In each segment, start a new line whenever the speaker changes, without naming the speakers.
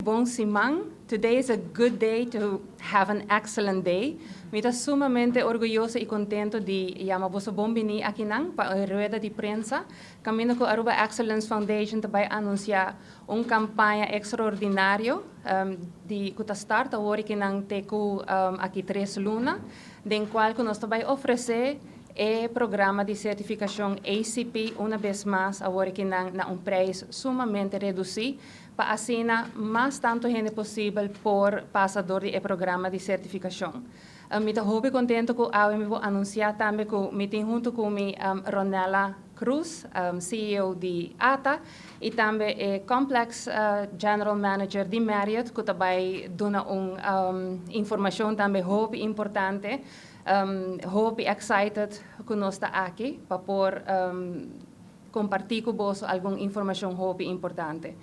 bon siman. Today is a good day to have an excellent day. Mi ta sumamente orguyoso y contento di yama boso bon bini akinan pa e rueda di prensa caminda cu Aruba Excellence Foundation ta bay anuncia un campaña extraordinario di cu ta start awor kinan te cu aki tres luna den cual cu nos ta bay ofrece e programa di certificacion ACP una bes mas awor kinan na un prijs sumamente reduci pa asina mas tanto hende posibel por pasa door di e programa di certificacion. Mi ta hopi contento cu awe mi por anuncia tambe cu mi tin hunto cu mi Ronella Croes, CEO di ATA, y tambe e Complex General Manager di Marriott cu ta bay duna un informacion tambe hopi importante. Hopi excited cu nos ta aki pa por comparti cu boso algun informacion hopi importante.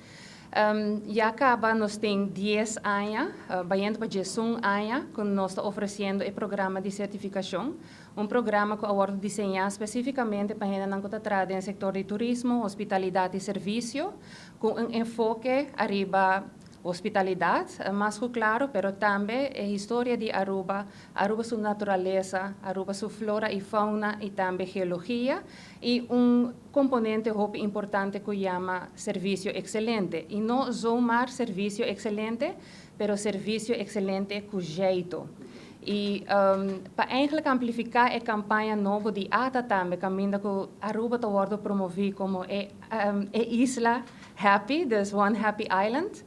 Ya caba nos tin 10 aña, bayendo pa 11 aña, cu nos ta ofreciendo e programa di certificacion. Un programa cu a wordo diseña specificamente pa hendenan cu ta traha den sector di turismo, hospitalidad y servicio, cu un enfoke ariba hospitalidad, mas cu claro, pero tambe e historia di Aruba, Aruba su naturalesa, Aruba su flora y fauna y tambe geologia, y un componente hopi importante cu yama servicio excelente. Y no zomaar servicio excelente, pero servicio excelente cu jeito. Y pa eigenlijk amplifica e campaña nobo di ATA tambe, caminda cu Aruba ta wordo promovi como e isla happy, dus One Happy Island,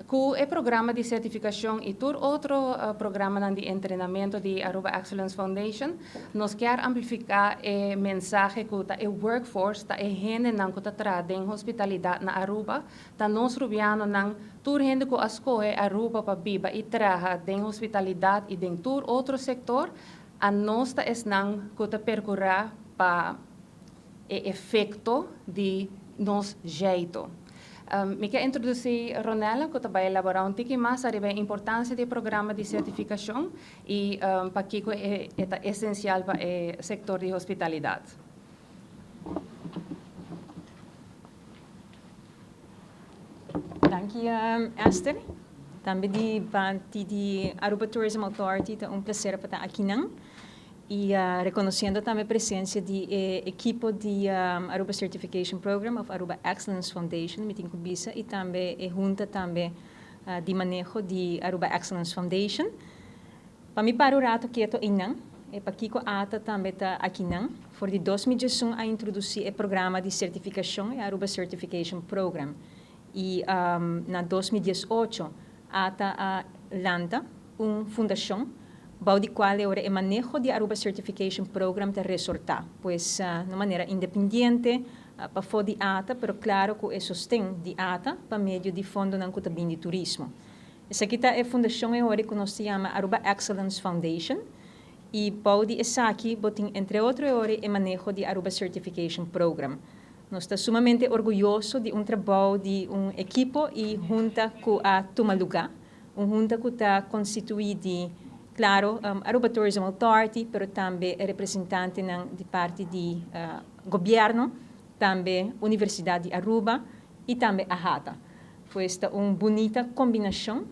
cu e programa di certificacion y tur otro programanan di entrenamento di Aruba Excellence Foundation, nos kier amplifica e mensahe cu ta e workforce, ta e hendenan cu ta traha den hospitalidad na Aruba, ta nos rubianonan, tur hende cu a scoge Aruba pa biba y traha den hospitalidad y den tur otro sector, a nos ta esnan cu ta percura pa e efecto di nos jeito. Mi kier introduci Ronella, cu ta bay elabora un tiki mas ariba e importancia di e programa di certificacion y pakico e ta esencial pa e sector di hospitalidad.
Danki, Esther. Tambe di parti di Aruba Tourism Authority ta un placer pa ta akinan y reconociendo tambe presencia di e ekipo di Aruba Certification Program of Aruba Excellence Foundation, mi tin cu bisa, y tambe e hunta tambe di maneho di Aruba Excellence Foundation. Pa mi para un rato keto einan, e pakico ATA tambe ta akinan. For di 2011 a introduci e programa di certificacion, e Aruba Certification Program. Y na 2018 ATA a lanta un fundacion bou di cual e ora e maneho di Aruba Certification Program ta resorta, pues na manera independiente pafo di ATA, pero claro cu e sosten di ATA pa medio di fondonan cu ta bin di turismo. Esaki ta e fundacion e ora cu nos ta yama Aruba Excellence Foundation y bou di esaki bo tin entre otro e ora e maneho di Aruba Certification Program. Nos ta sumamente orguyoso di un trabou di un ekipo y hunta cu a tuma luga, un hunta cu ta constitui di, claro, Aruba Tourism Authority, pero tambe representantenan di parti di gobierno, tambe Universidad di Aruba y tambe AHATA. Pues ta un bunita combinacion,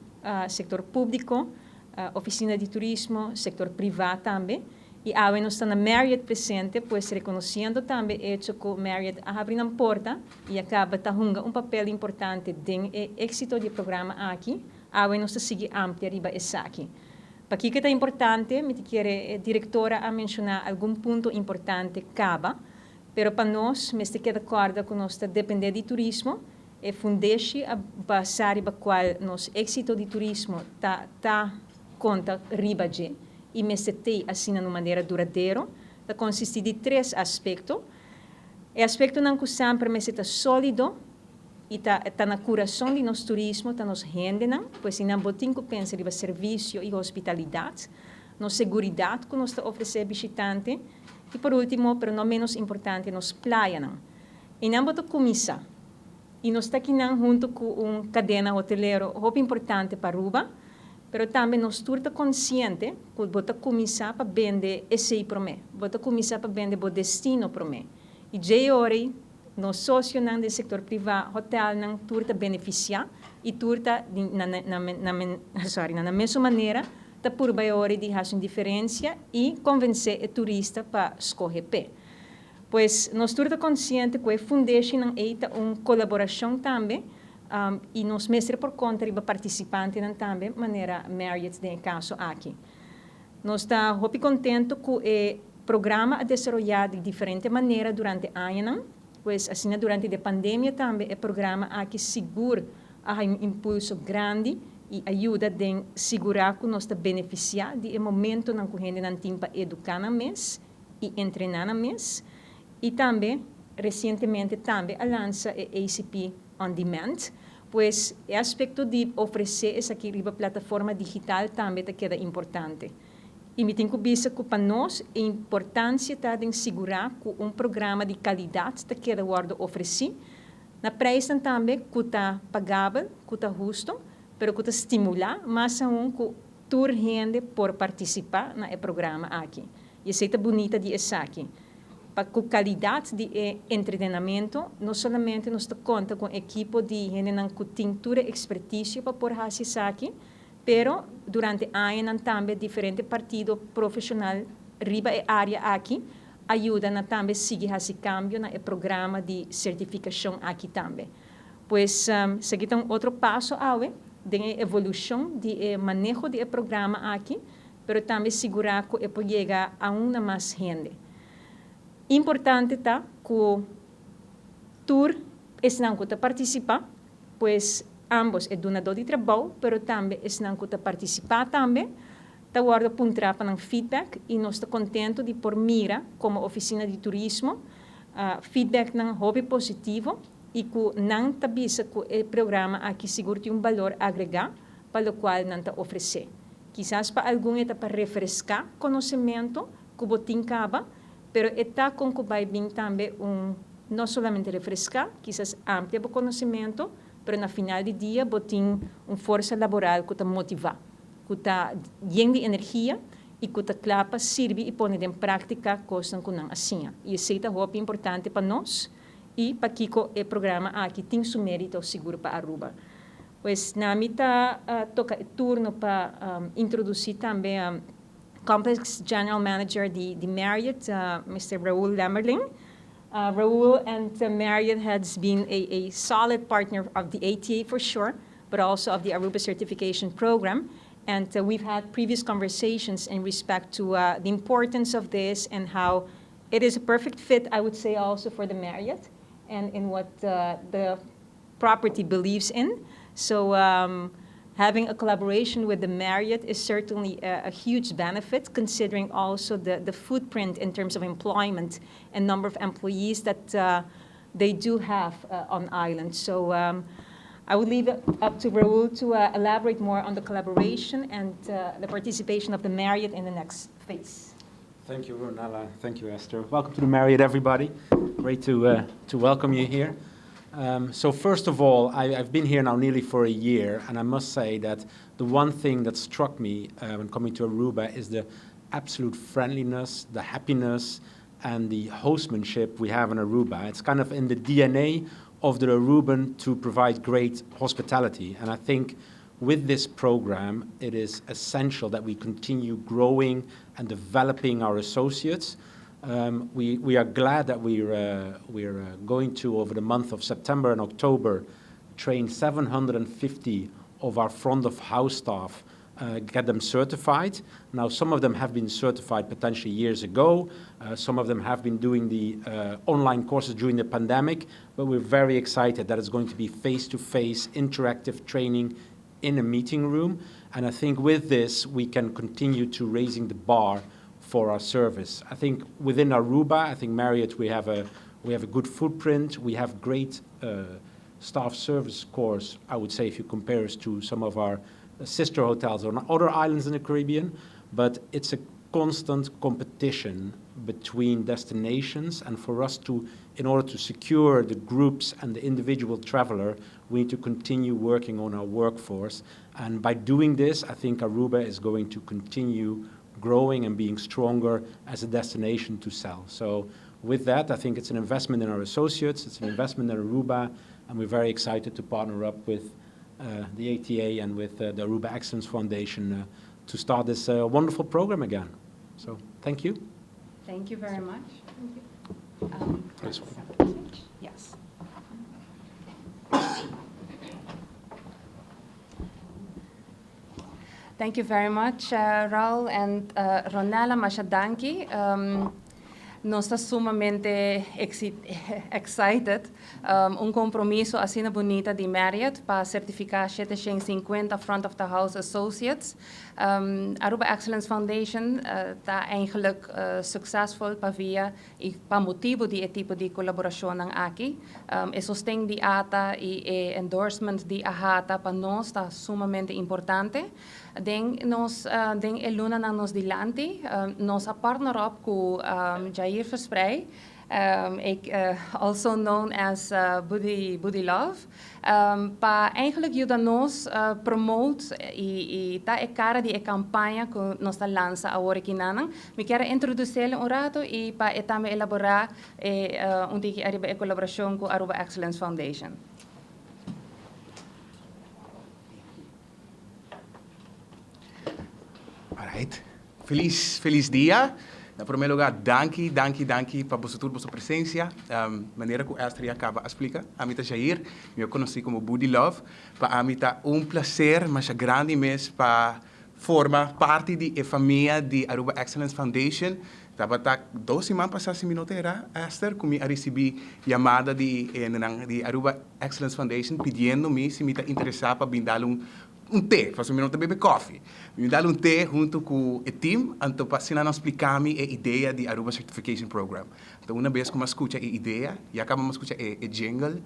sector publico, oficina di turismo, sector priva tambe. Y awe nos ta na Marriott presente, pues reconociendo tambe hecho cu Marriott a habri nan porta y a caba ta hunga un papel importante den e exito di e programa aki, awe nos ta sigui amplia riba esaki. Pakico ta importante? Mi ta kere e directora a menciona algun punto importante caba, pero pa nos mester keda corda cu nos ta depende di turismo, e fundeshi a basa riba cual nos exito di turismo ta conta riba dje y mester tey asina na un manera duradero, ta consisti di tres aspecto. E aspectonan cu semper mester ta solido y ta na curason di nos turismo ta nos hendenan, pues si nan bo tin cu pensa riba servicio y hospitalidad, nos seguridad cu nos ta ofrece e bishitante y por ultimo, pero no menos importante, nos playanan. Y nan bo ta cuminsa y nos ta akinan hunto cu un cadena hotelero hopi importante pa Aruba, pero tambe nos tur ta consciente cu bo ta cuminsa pa bende esey prome, bo ta cuminsa pa bende bo destino prome. Y djey ora nos socionan den sector priva, hotelnan, tur ta beneficia. Y tur ta na, sorry, na mesun manera ta purba di haci un diferencia y convence e turista pa scoge p'e. Pues nos tur ta consciente cu e foundation ta un colaboracion tambe y nos mester por conta riba participantenan tambe, manera Marriott den caso aki. Nos ta hopi contento cu e programa a desaroya di diferente manera durante aña, pues asina durante e pandemia tambe e programa aki sigur a un impulso grandi y a yuda den sigura cu nos ta beneficia di e momentonan cu hendenan tin pa educa nan mes y entrena nan mes y tambe recientemente tambe a lansa e ACP On Demand, pues e aspecto di ofrece esaki riba plataforma digital tambe ta keda importante. Y mi tin cu bisa cu pa nos e importancia ta di sigura cu un programa di calidad ta keda wordo ofreci, na prijs tambe cu ta pagabel, cu ta husto, pero cu ta stimula mas aun cu tur hende por participa na e programa aki. Y esey ta bunita di esaki. Pa cu calidad di entrenamento, no solamente nos ta conta cu ekipo di hende cu tin tur expertise pa por haci esaki, pero durante aña tambe diferente partido profesional riba e area aki a yuda na tambe sigui haci cambio na e programa di certificacion aki tambe. Pues esaki ta un otro paso awe di evolucion di maneho di programa aki, pero tambe sigura cu e por yega na un mas hende. Importante ta cu tur esnan cu ta participa, pues ambos e dunado di trabou, pero tambe esnan cu ta participa tambe, ta wordo puntra pa un feedback y nos ta contento di por mira como oficina di turismo, feedbacknan hopi positivo y cu nan ta bisa cu e programa aki sigur tin un balor agrega pa locual nan ta ofrece. Kisas pa algun ta pa refresca conocemento cu bo tin caba, pero ta con cu bay bin tambe un no solamente refresca, kisas amplia e conocemento, pero na final di dia bo tin un forsa laboral cu ta motiva, cu ta yen di energia y cu ta cla pa sirbi y pone den practica cos cu nan a siña. Y esey ta hopi importante pa nos y pakico e programa aki tin su merito sigur pa Aruba. Pues na mi ta toca turno pa introduci tambe Complex General Manager di Marriott, Mr. Raul Lemmerling. Raul and Marriott has been a solid partner of the ATA for sure, but also of the Aruba Certification Program. And we've had previous conversations in respect to the importance of this and how it is a perfect fit, I would say, also for the Marriott and in what the property believes in. So having a collaboration with the Marriott is certainly a huge benefit, considering also the footprint in terms of employment and number of employees that they do have on island. So I would leave it up to Raul to elaborate more on the collaboration and the participation of the Marriott in the next phase.
Thank you, Ronella. Thank you, Esther. Welcome to the Marriott, everybody. Great to welcome you here. So first of all, I've been here now nearly for a year, and I must say that the one thing that struck me when coming to Aruba is the absolute friendliness, the happiness, and the hostmanship we have in Aruba. It's kind of in the DNA of the Aruban to provide great hospitality. And I think with this program, it is essential that we continue growing and developing our associates. We are glad that we're going to, over the month of September and October, train 750 of our front of house staff, get them certified. Now, some of them have been certified potentially years ago. Some of them have been doing the online courses during the pandemic, but we're very excited that it's going to be face-to-face interactive training in a meeting room. And I think with this, we can continue to raising the bar for our service. I think within Aruba, I think Marriott, we have a good footprint. We have great staff service scores, I would say, if you compare us to some of our sister hotels on other islands in the Caribbean. But it's a constant competition between destinations, and for us to, in order to secure the groups and the individual traveler, we need to continue working on our workforce. And by doing this, I think Aruba is going to continue growing and being stronger as a destination to sell. So with that, I think it's an investment in our associates, it's an investment in Aruba, and we're very excited to partner up with the ATA and with the Aruba Excellence Foundation to start this wonderful program again. So thank you.
Thank you very much. Thank you.
This one.
Yes. Thank you very much, Raul and Ronella. Masha danki. Nos ta sumamente excited. Un compromiso asina bunita di Marriott pa certifica 750 Front of the House Associates. Aruba Excellence Foundation ta eigenlijk succesvol pa via y pa motibo di e tipo di colaboracion aki. E sosten di ATA y e endorsement di AHATA pa nos ta sumamente importante. Den e lunanan nos dilanti, nos a partner up cu Jair Versprey, also known as Buddy Love, pa eigenlijk yuda nos promote y ta e cara di e campaña cu nos ta lansa awor aki nan. Mi kier introduci un rato y pa e tambe elabora un tiki ariba e colaboracion cu Aruba Excellence Foundation.
All right. Feliz dia. Na prome lugar, danki, danki, danki pa boso tur, boso presencia. Manera cu Esther a caba di splica, ami ta Jair, mi conoci como Buddy Love. Pa ami ta un placer, mas grandi mes pa forma parti di e famia di Aruba Excellence Foundation. Tabata 2 siman pasa, si mi no ta era, Esther, cu mi a ricibi yamada di Aruba Excellence Foundation pidiendo mi si mi ta interesa pa bin dal un te, pasobra mi no ta bebe koffie. Mi dal un te hunto cu e team, anto pa asina nan splica mi e idea di Aruba Certification Program. Anto, un biaha cu mi a scucha e idea, ya caba mi a scucha e jingle,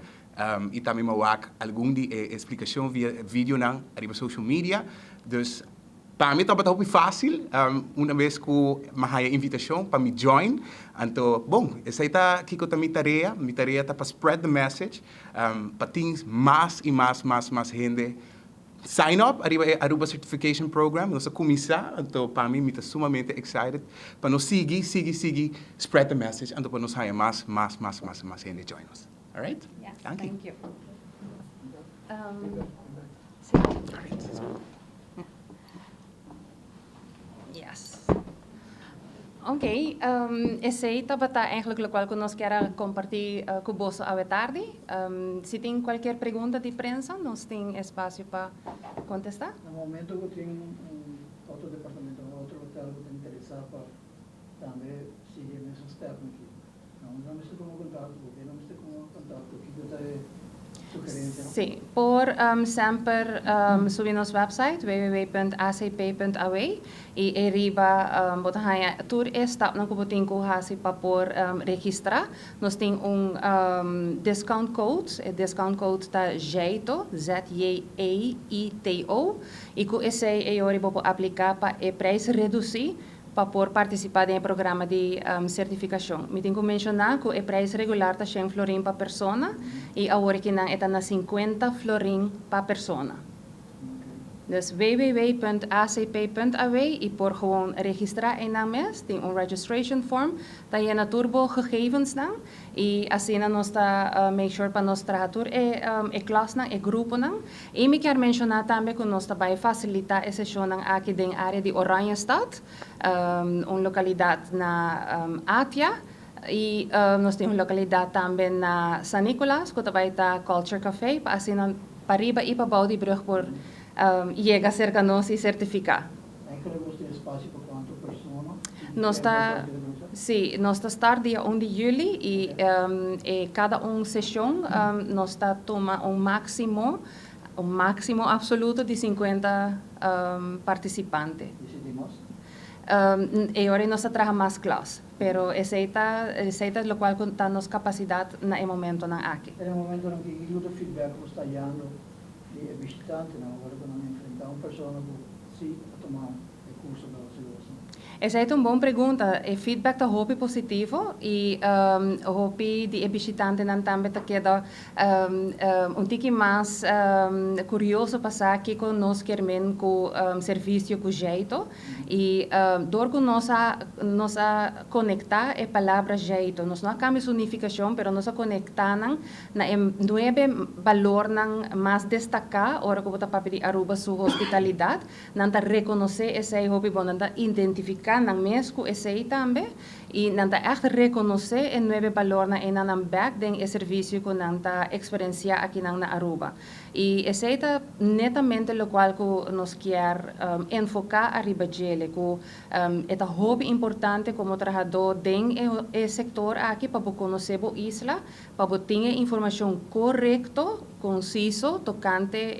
y tambe mi a wak algun di e explicacion via video nan ariba social media. Dus pa mi tabata hopi facil, un biaha cu mi a haya invitacion pa mi join. Anto, bon, esey ta kico ta mi tarea. Mi tarea ta pa spread the message, pa tin mas y mas, mas, mas hende sign up ariba e Aruba Certification Program. Nos a cuminsa, anto pa mi, mi ta sumamente excited pa nos sigui, sigui, sigui spread the message, anto pa nos haya mas, mas, mas, mas, mas hende join us. All right?
Yes,
Thank you.
Thank you. Si.
All right.
Yes. Ok, esey tabata eigenlijk loke cu nos kier a comparti cu boso awe tardi. Si tin cualkier pregunta di prensa, nos tin espacio pa contesta.
Na momento cu tin un otro departamento, un otro hotel cu ta interesa pa tambe sigui e mesun step aki. No, no mester tuma contacto, pakico no mester tuma contacto? Kico ta e sugerencia?
Si, por semper subi nos website www.acp.aw y ariba bo ta haya tur e stapnan cu bo tin cu haci pa por registra. Nos tin un discount code, e discount code ta JEITO, J-E-I-T-O, y cu esey e ora bo por aplica pa e prijs reduci pa por participa den e programa di certificacion. Mi tin cu menciona cu e prijs regular ta 100 florin pa persona y awor aki nan ta na 50 florin pa persona. Dus www.acp.aw y por gewoon registra einan mes, tin un registration form, ta yena tur bo gegevens nan y asina nos ta make sure pa nos traha tur e klasnan, e gruponan. Y mi kier menciona tambe cu nos ta bay facilita e sesionnan aki den area di Oranjestad, un localidad na Atia, y nos tin un localidad tambe na San Nicolas, cu bay ta Culture Café, pa asina pariba y pabou di brug por yega cerca nos y certifica.
Eigenlijk nos tin espacio pa cuanto persona?
Si, nos ta start dia 1 di juli y cada un sesion nos ta tuma un maximo absoluto di 50 participante.
Y si tin mas?
Y awor nos ta traha mas klas, pero esey ta loke ta nos capacidad na e momentonan aki.
Na e momentonan cu e feedback cu ta hayando di bishitantenan, awor cu nan enfrenta un persona cu si tuma Curso pa sigur.
Esey ta un bon pregunta. E feedback ta hopi positivo y hopi di e bishitantenan tambe ta keda un tiki mas curioso pa sa kico nos kiermen cu servicio cu jeito. Y door cu nos a conecta e palabra jeito, nos no a cambia su nificacion, pero nos a conecta nan na e nuebe balornan mas destaca ora cu bo ta papia di Aruba su hospitalidad, nan ta reconoce esey hopi bon, nan ta identifica nan mes cu esey tambe y nan ta echt reconoce e nuebe balornan y nan back den e servicio cu nan ta experiencia aki nan na Aruba. Y esey ta netamente locual cu nos kier enfoca ariba dje, cu ta hopi importante como trahador den e sector aki pa conoce e isla, pa tin informacion corecto, conciso, tocante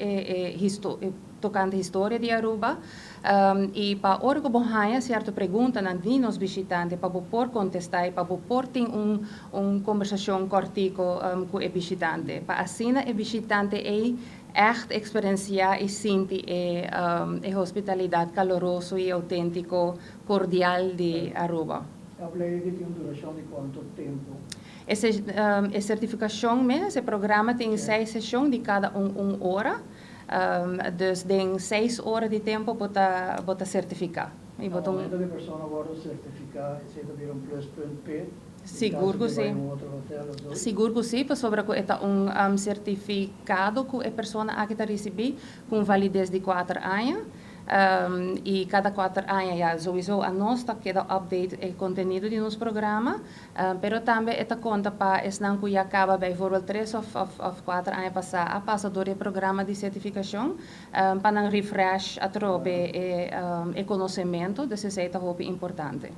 historia di Aruba y pa ora cu bo haya cierto preguntanan di nos bishitante, pa por contesta y pa por tin un conversacion cortico cu e bishitante, pa asina e bishitante ey echt experiencia y sinti e hospitalidad caluroso y autentico, cordial di Aruba.
E opleiding tin un duracion di cuanto tempo?
E certificacion mes, e programa tin seis sesion di cada un un ora. Dus den 6 ora di tempo bo ta certifica.
Y bo ta un momento cu e persona wordo certifica, esey ta bira un pluspunt p'e.
Sigur cu si.
Un otro hotel of zo.
Sigur cu si, pasobra cu ta un certificado cu e persona aki ta ricibi cu validez di 4 aña. Y cada 4 aña ya sowieso nos ta keda update e contenido di nos programa, pero tambe ta conta pa esnan cu ya caba bijvoorbeeld 3 of 4 aña pasa a pasa door e programa di certificacion pa nan refresh atrobe e conocemento, dus esey ta hopi importante.